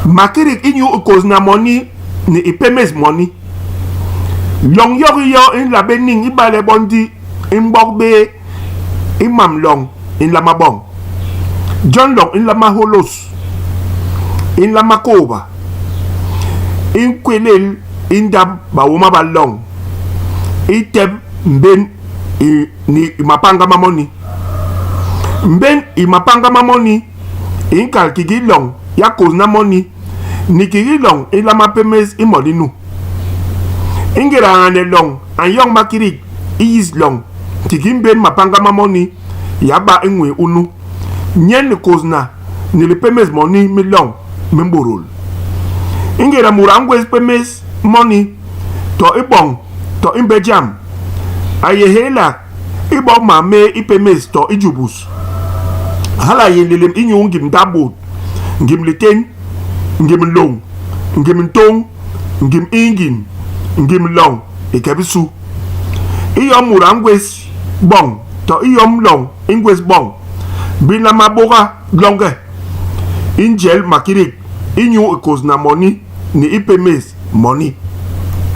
Makidik inyu i kôsna moni ni i pémés moni. Loñ yokiyo i nla bé niñ ibale bo ndi i mbok bé i mam loñ i nlama boñ. Jon loñ i nlama hôlôs, i nlama kôôba, i nkwélél i ndap baôma ba loñ, i tep mbén i ni i mapanga ma moni. Mbén i mapanga ma moni i nkal kiki loñ y'a kôsna moni ni kiki loñ i nlama pémés i moni nu. I ngéda ñane loñ a nyoñ makidik i yis loñ kiki mbén mapanga ma moni y'a ba i nwii unu, nyen likôsna ni lipémés moni mi loñ mi mbôdôl. I ngéda mut a ngwés pémés moni to i boñ to imbe jam, a yé hélhak i bok mam mé i pémés to i jubus. Hala a yé nlélém inyu ngim ndap bôt, ngim litén, ngim nlôñ, ngim ntôñ, ngim ingin, ngim loñ i ke bisu. I yom mut a ngwés boñ to i yom loñ i ngwés boñ bi nlama bôga loñge i njel makidik inyu i kôsna moni ni i pémés moni.